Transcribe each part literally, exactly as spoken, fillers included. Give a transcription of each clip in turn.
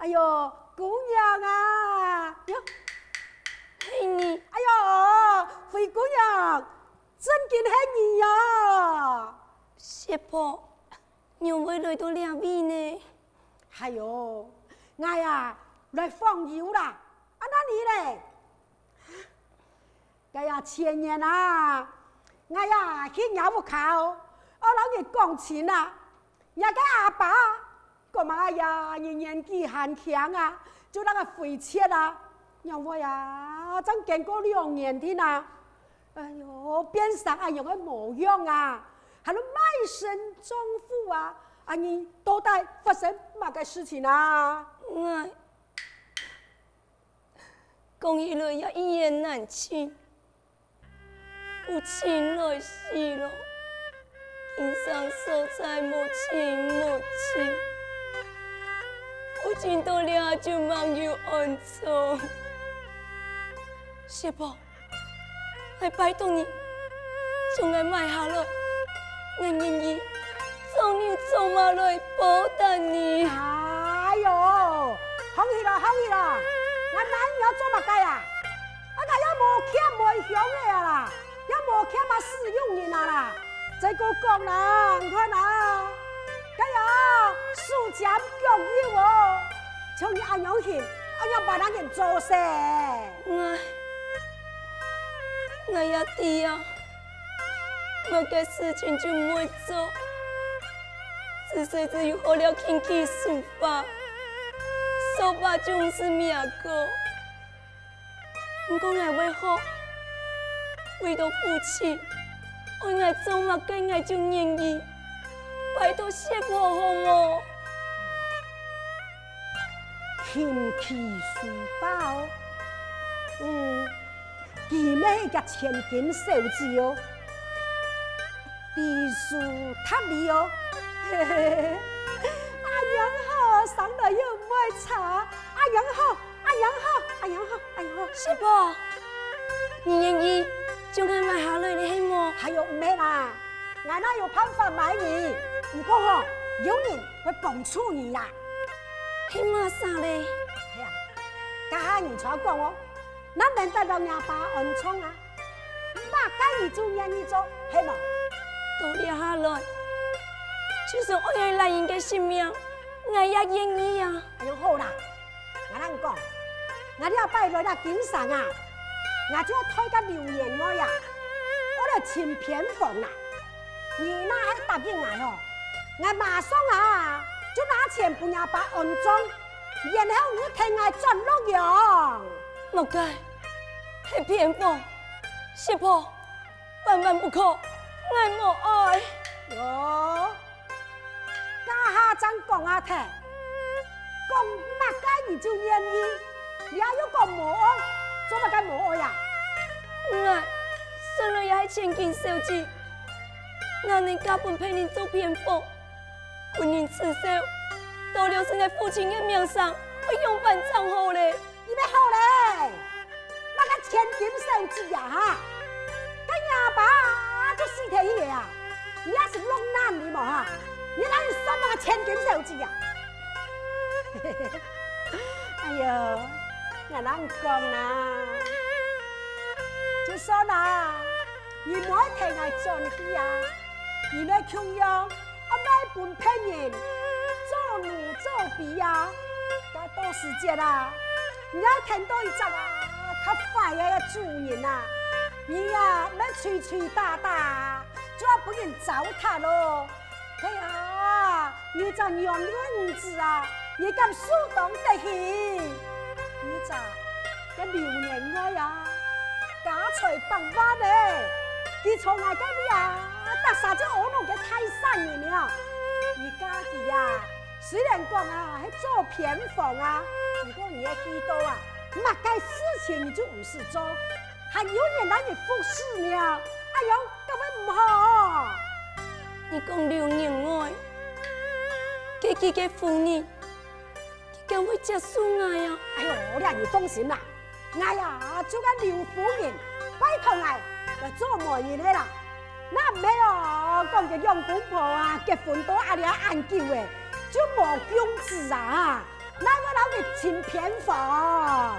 哎喲，姑娘啊！喲，係你！哎喲，灰姑娘，真經係你喲！薛婆，仰會來到這位呢？哎喲，𠊎啊，來訪友啦！啊，該你咧？ 該呀，前年啊，𠊎呀去若屋下哦，愛摎你講親啊，若个阿爸講啊呀，你年紀還輕啊，就摎佢毀絕啊，仰會啊，正經過兩年定啊，哎喲，變成恁樣个模樣啊，還愛賣身葬父啊，啊你到底發生麼个事情啊？𠊎 講起來也一言難盡，父親來世咯，今生實在無親無戚，父親到這就吂有安葬。薛婆， 𠊎拜託你，將𠊎買下來，𠊎願意做牛做馬來報答你。哎喲，放棄咯，放棄咯！𠊎買你愛做麼个啊？啊，𠊎也無欠無鄉个啊啦，也無欠啊使用人啊啦。再過講啦，你看啊，該呀，手尖腳幼哦，像你恁樣形，恁樣辦得人做事。 𠊎，𠊎也知啊，麼个事情就毋會做，自細就有學了琴棋書畫，書畫就毋識名个。毋過𠊎會學，為著父親，愛𠊎做麼个𠊎就願意，拜託薛婆好無？ 琴棋書畫哦。嗯，佢乜係一隻千金小姐哦。知書達理哦。嘿嘿嘿，恁樣好，生來又毋會差。恁樣好，恁樣好，恁樣好，恁樣好。薛婆，你願意將𠊎買下來了係無？哎喲，毋係啦， 𠊎哪有辦法買你？毋過吼，有人會幫助你呀。係麼儕咧？哎呀，該下你就愛講哦，若能得到若爸安葬啊，麼个你就願意做，係無？到這下來，就算愛𠊎倈人个性命，𠊎也願意啊。哎喲，好啦， 𠊎摎你講，𠊎這擺來到京城啊，𠊎就愛代該劉員外啊，愛來尋偏房啦。你若係答應𠊎吼，𠊎馬上啊就拿錢分若爸安葬，然後你就替𠊎轉洛陽。麼个？係偏房？薛婆， 萬萬不可，𠊎無愛。喲，這下正講啊忒，講麼个你就願意，這又講無愛，做麼个無愛呀？𠊎，算來也係千金小姐，哪能嫁分別人做偏房？分人恥笑，到了身在父親个面上，愛仰般正好咧？ 你乜好咧，麼个千金小姐啊哈？該若爸就死忒去个啊，你也係落難你無哈？你哪有算麼个千金小姐啊？哎喲，𠊎摎你講啦，就算啦，你無愛替𠊎轉去啊，你乜共樣 愛賣分別人做奴做婢啊！該到時節啊，你愛跈到一隻啊較壞个主人啊，你啊毋係捶捶打打，就愛分人糟蹋咯。哎呀，你這樣樣个女子啊，你敢受當得起？你這 該劉員外啊，家財百萬呢，佢在𠊎該位啊，逐儕就阿奴个大善人了。你嫁佢啊，雖然講啊係做偏房啊，毋過你个氣度啊，麼个事情你就毋使做，還有人摎你服侍呢，哎喲，敢會毋好？你講劉員外，該佢个夫人， 佢敢會接受𠊎啊？哎喲，這你放心啦，𠊎啊就摎劉夫人拜託𠊎來做媒人个啦。若毋係哦，講佢兩公婆啊結婚到啊這恁久咧，就無降子啊！來，𠊎摎佢尋偏房。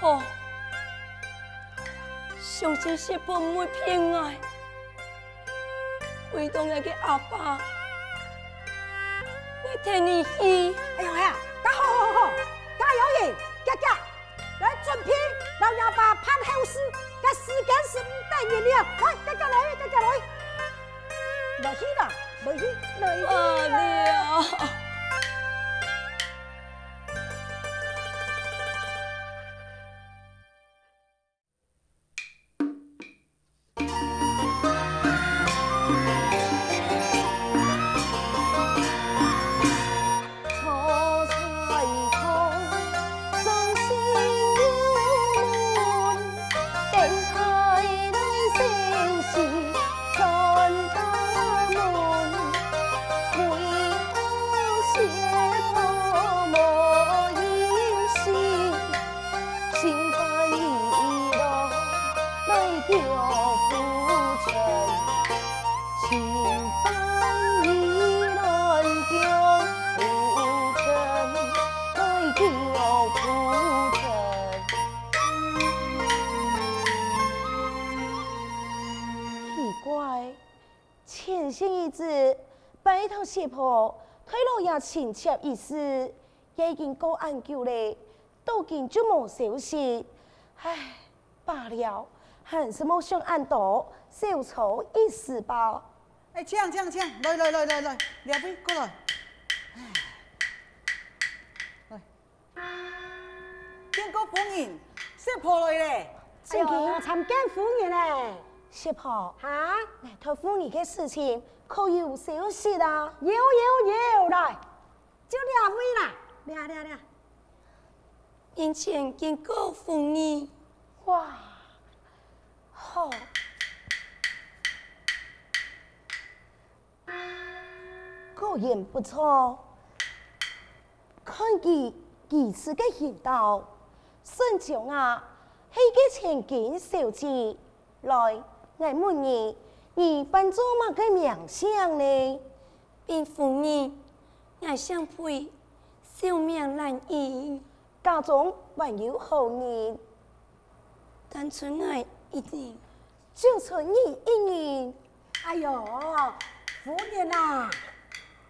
好，相信師婆毋會騙𠊎。為著𠊎个阿爸，𠊎跈你去。哎喲呀，該好好好，加油！遽遽，來準備，摎若爸辦後事，該時間係毋等人了。來，遽遽來，遽遽來。來去啦，來去，來去。哎呀！奇怪，前生一直拜託師婆，退老爺請帖一事，也已經過恁久了， 到今就無消息。唉，罷了，還係莫想恁多，小坐一時吧。哎，請，請，請，來，來，來，來，來，這位過來。哎，來。見過夫人，師婆來咧。正經參見夫人咧。師婆，哈？𠊎託夫人个事情，可有消息啊？有，有，有，來。 就這位啦，這，這，這。面前見過夫人。哇，好。果然不錯。看佢幾次个行道，算像啊，係个千金小姐。 來，𠊎問你，你扮做麼个名姓呢？稟夫人，𠊎姓費，小名蘭英。家中還有何人？單出𠊎一人。就出你一人？哎喲，夫人啊，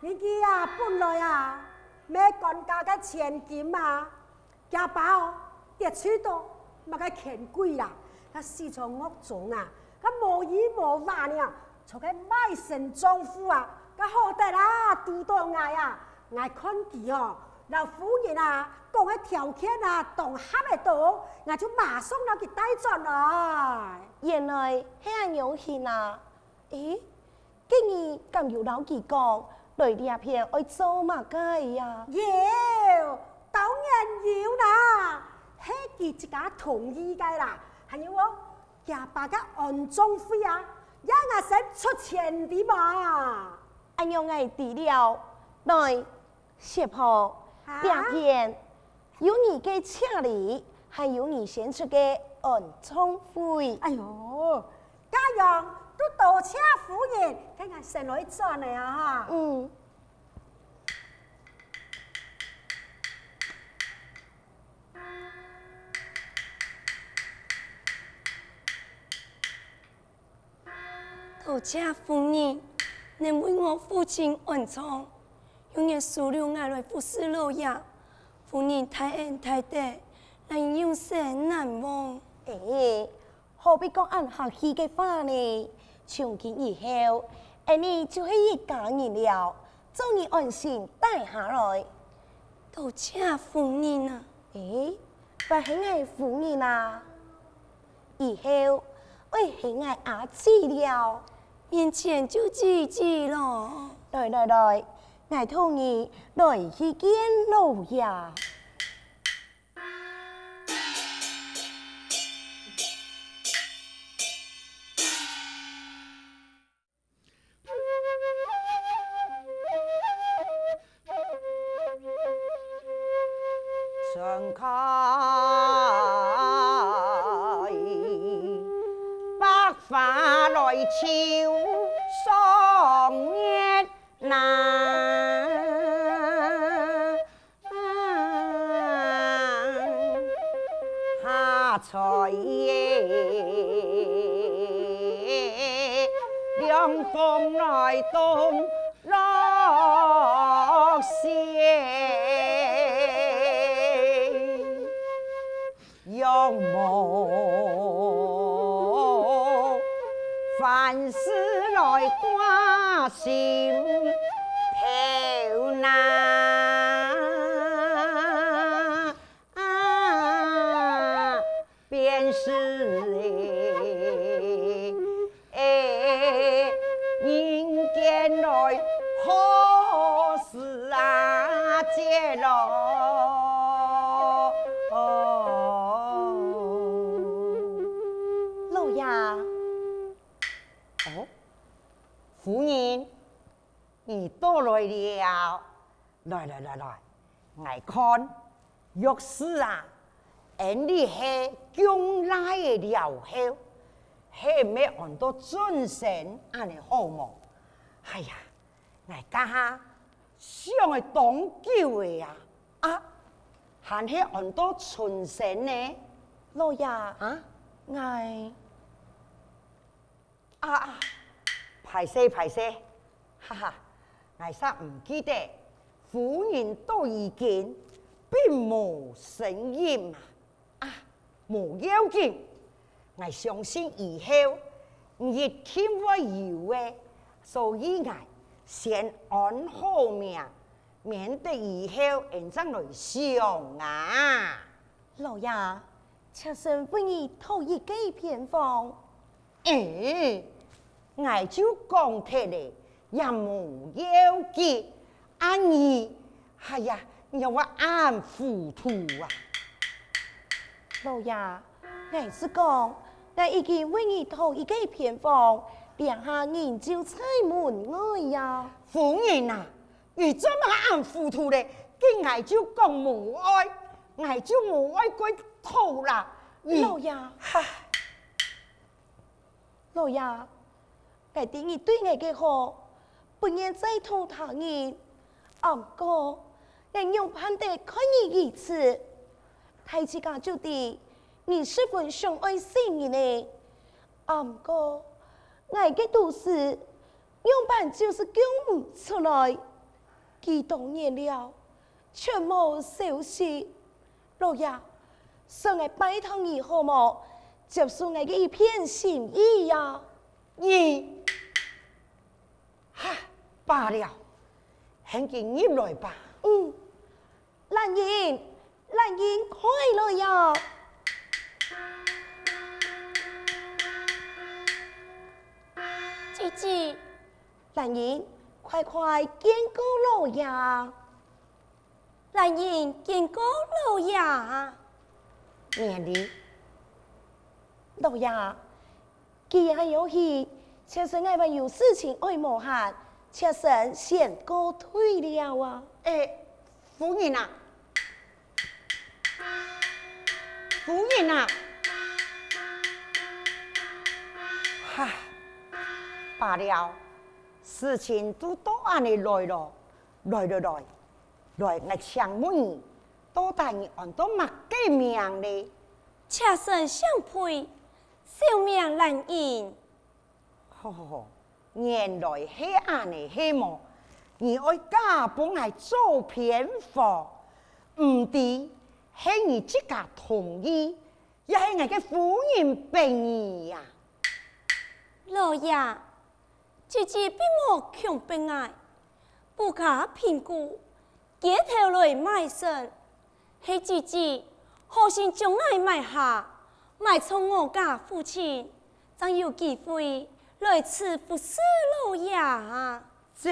你佢啊，本來啊，乜官家个千金啊， 厥爸哦，跌碎到麼个權貴啦，佢死在獄中啊，佢無依無靠呢，做个賣身葬父啊，佢好得啊，堵到𠊎啊，𠊎看佢哦，摎夫人啊，講个條件啊，當合得到，𠊎就馬上摎佢帶轉來。原來係恁樣形啊！咦， 該你敢有摎佢講，來這片愛做麼个呀？有，當然有啦，係佢自家同意个啦。還有哦，厥爸个安葬費啊，也𠊎先出錢哩嘛。恁樣𠊎知了，來， 師婆，啊？這片有你个赤籬，還有你先出个安葬費。哎喲，恁樣都多謝夫人，該𠊎先來轉了啊哈。嗯。 多謝夫人，能為我父親安葬，又能收留𠊎來服侍老爺。夫人大恩大德，𠊎永生難忘。欸，何必講恁客氣个話呢？從今以後，𫣆俚就係一家人了，祝你安心帶下來。多謝夫人啊！欸， 還係𠊎夫人啊！以後愛喊𠊎阿姊了。面前就姊姊咯。來來來，𠊎同你來去見老爺。 春開百花來秋霜月難。风来东落西，仰望凡事来挂心头呐。啊，便是哎，人间来好事啊，姐咯。老爷。哦，夫人，你到来了。 来来来来，𠊎看，約是啊，恩俚係降倈仔了後，係毋係安到尊神恁呢好無？哎呀，𠊎這下想仔當久仔啊，啊，還係安到春神呢？老爺，啊？𠊎 啊，啊，壞勢，壞勢，哈哈，𠊎煞毋記得，夫人到如今，並無聲音啊。啊，無要緊，𠊎相信以後，你一定會有个，所以𠊎先安好名，免得以後恩正來想啊。老爺，妾身為你討一個偏房。 欸，𠊎就講忒了，也無要緊。啊你，哎呀，你仰會恁糊塗啊？老爺，𠊎係講，𠊎已經為你討一個偏房，這下人就在門外呀。夫人啊，你做麼个恁糊塗咧？該𠊎就講無愛，𠊎就無愛該討啦。你，老爺。唉。 老爺，𠊎知你對𠊎个好，不願再討他人。毋過，𠊎仰般得看你如此？大自家就知，你十分想愛死人呢。毋過，𠊎个肚屎仰般就是供毋出來，幾多年了，全無消息。 老爺，算𠊎拜託你好無？接受𠊎个一片心意呀！你，哈，罷了，喊佢入來吧。嗯，蘭英，蘭英，快來呀！姐姐。蘭英，快快見過老爺。 蘭英見過老爺。免禮。老爺，既然有喜，妾身𠊎還有事情愛無閒，妾身先告退了啊。欸，夫人啊，夫人啊，哈，罷了，事情都到恁呢來了，來來來， 來，𠊎請問你，到底你安到麼个名咧？妾身姓費，小名蘭英。吼吼吼，原來係恁呢係無？你愛假分𠊎做偏房，毋知係你自家同意，也係𠊎个夫人逼你呀？老爺，姐姐並無強迫𠊎， 不加評估，街頭來賣身，係姐姐好心將𠊎買下，買在吾家附近，正有機會來此服侍老爺啊。這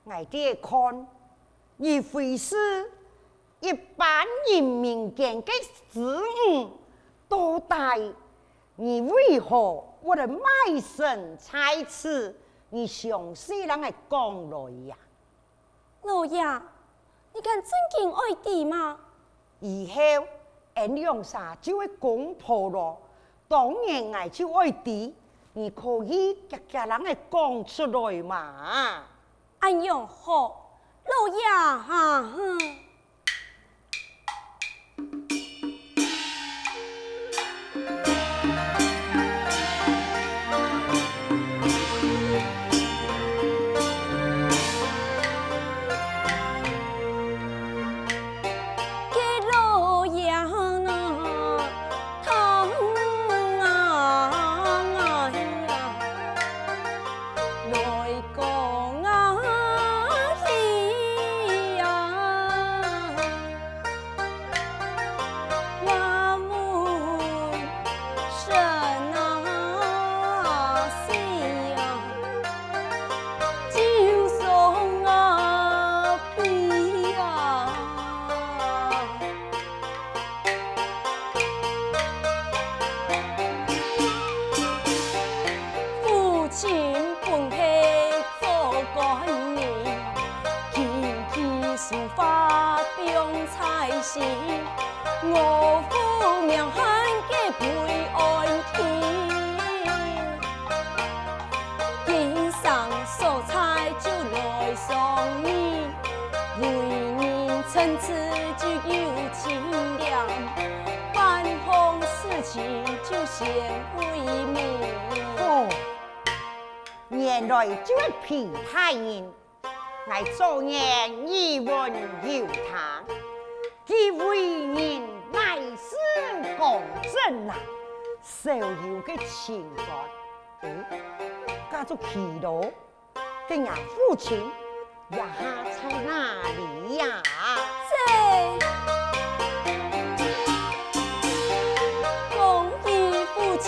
，𠊎這看，你非是一般人民間个子女，到底 你為何會來賣身在此？你詳細摎𠊎講來呀！老爺，你敢正經愛知嗎？以後，𫣆兩儕就係公婆囉，當然𠊎就愛知，你可以遽遽摎𠊎講出來嘛！恁樣好，老爺哈！哼。公啊，你呀，我问声啊，是呀，就送啊，悲呀。 父亲本係做官人，琴棋書畫放在心，臥虎鳴寒个悲哀情。 經生所在就來送你，為人臣子就有清廉，辦項事情就顯威名。哦，原來就係皮大人。 𠊎早年耳聞有聽，佢為人乃是公正啊，少有个清官。誒，家族耆老，該若父親這下在哪裡呀？在。 講起父親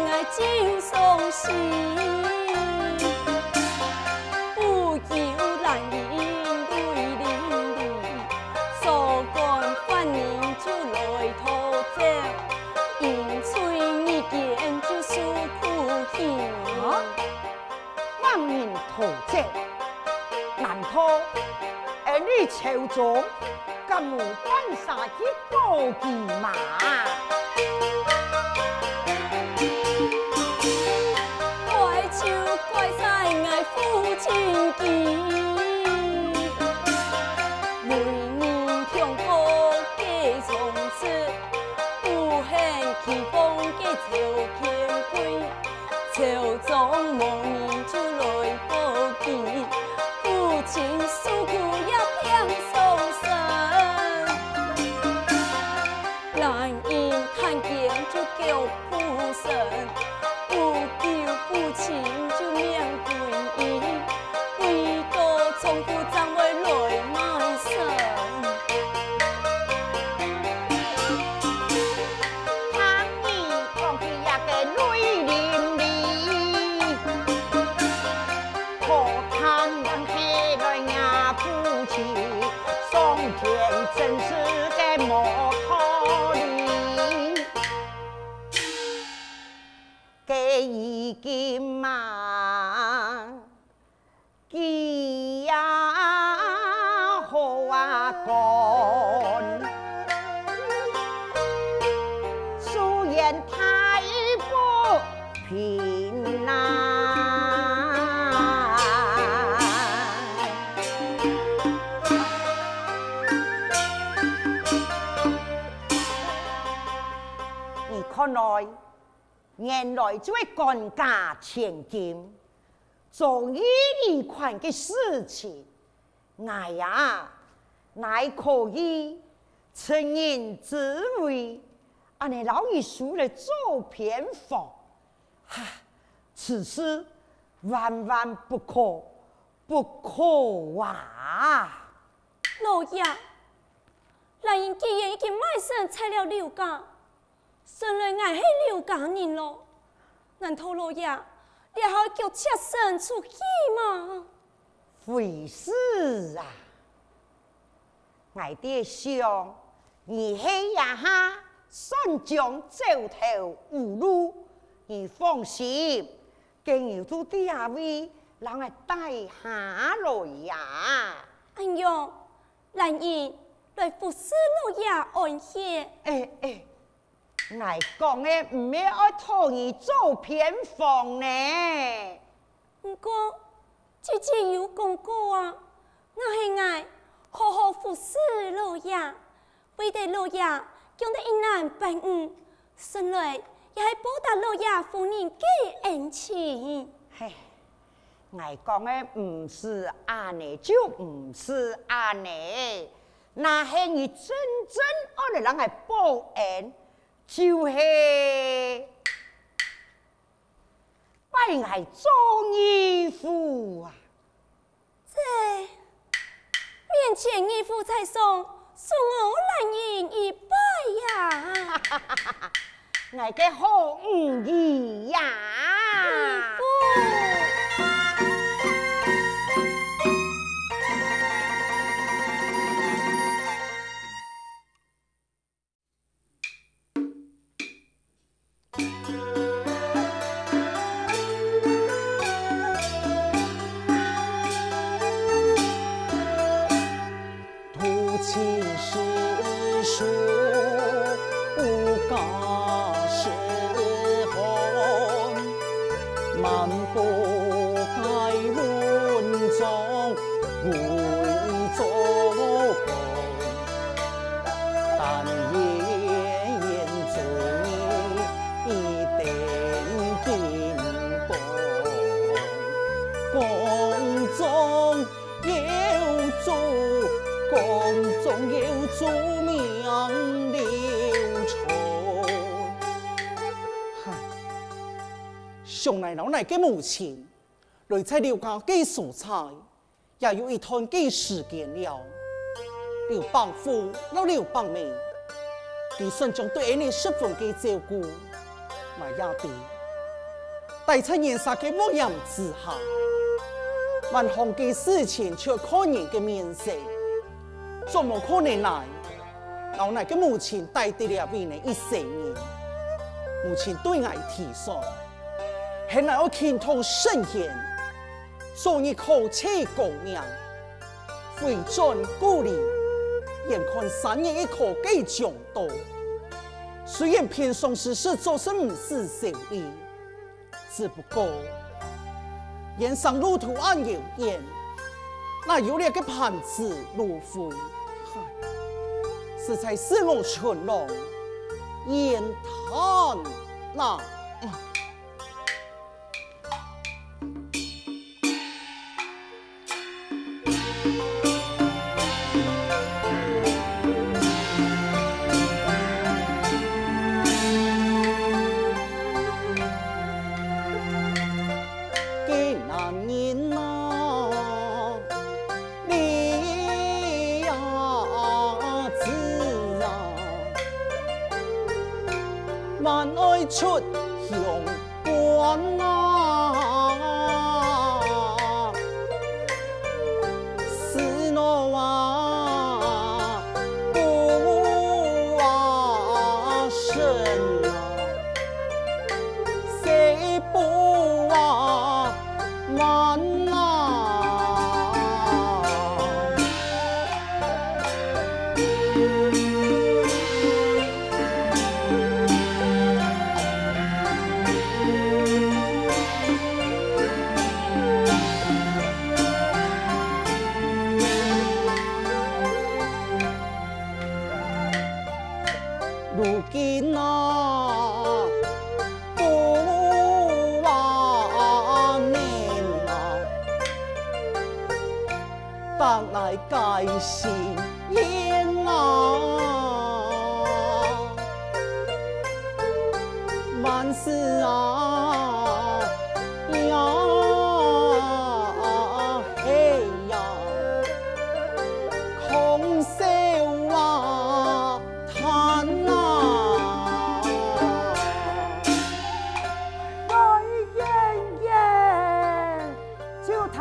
，𠊎就傷心。不久蘭英淚淋漓，所管犯人就來討走，因罪入監就受苦刑。啊？ 犯人討走，難道恩俚朝中敢無半儕去保佢嗎？怪就怪在𠊎父親佢，為人強暴个從此，不肯提防个朝廷官。 朝中無人就來保佢，父親受苦也忒傷心。蘭英聽見就腳步顫，不久父親就命歸依，為到丈夫正會來賣身。 聽你講起這个淚淋漓，可嘆還係來若父親，上天真是个無道理。該如今啊， 佢也好啊，官，雖然太不平啊。你看來，原來就係官家千金。 遭遇這款个事情，𠊎啊，哪可以趁人之危，恁呢摎佢收來做偏房？哈，此事萬萬不可，不可啊！老爺，蘭英既然已經賣身在了劉家， 算來𠊎係劉家人囉，難道老爺這下腳赤身出去嗎？惠施啊，𠊎在想，你係這下算將走投無路，你放心，今日就在這位摎𠊎帶下來呀。恁樣，蘭英，來服侍老爺安歇。哎，哎， 𠊎講个毋係愛討你做偏房呢。毋過，姐姐有講過啊，若係𠊎好好服侍老爺，為得老爺降得一難半五，算來也係報答老爺夫人个恩情。嘿，𠊎講个毋係恁呢，就毋係恁呢。若係你真正愛來摎𠊎報恩， 就係拜𠊎做義父啊！夫在上，恕我懶人一拜呀。 𠊎个好女兒呀！想𠊎摎𠊎个母親，來在劉家个所在， 也有一段个時間了。劉伯父摎劉伯姆，佢算將對𠊎十分个照顧，𠊎也知。戴在人儕个屋簷之下，滿項个事情就看人个面色，總無可能來摎𠊎个母親戴在這位呢一世人。母親對𠊎提醒， 係𠊎愛勤讀聖賢，早日考取功名，回轉故里，眼看三年一考个將到。雖然平常時事做事毋使愁慮，只不過人生路途恁遙遠，哪有這个盤子路費，實在使我春郎怨嘆哪！ 个男人啊，你呀知啊， 萬愛出鄉關啊，使我啊不啊生啊，誰不啊 慢啊！如今啊， 不啊能啊，當𠊎該心願啊，萬事啊呀，係呀，空笑啊！ 嘆啊！來，燕燕，就嘆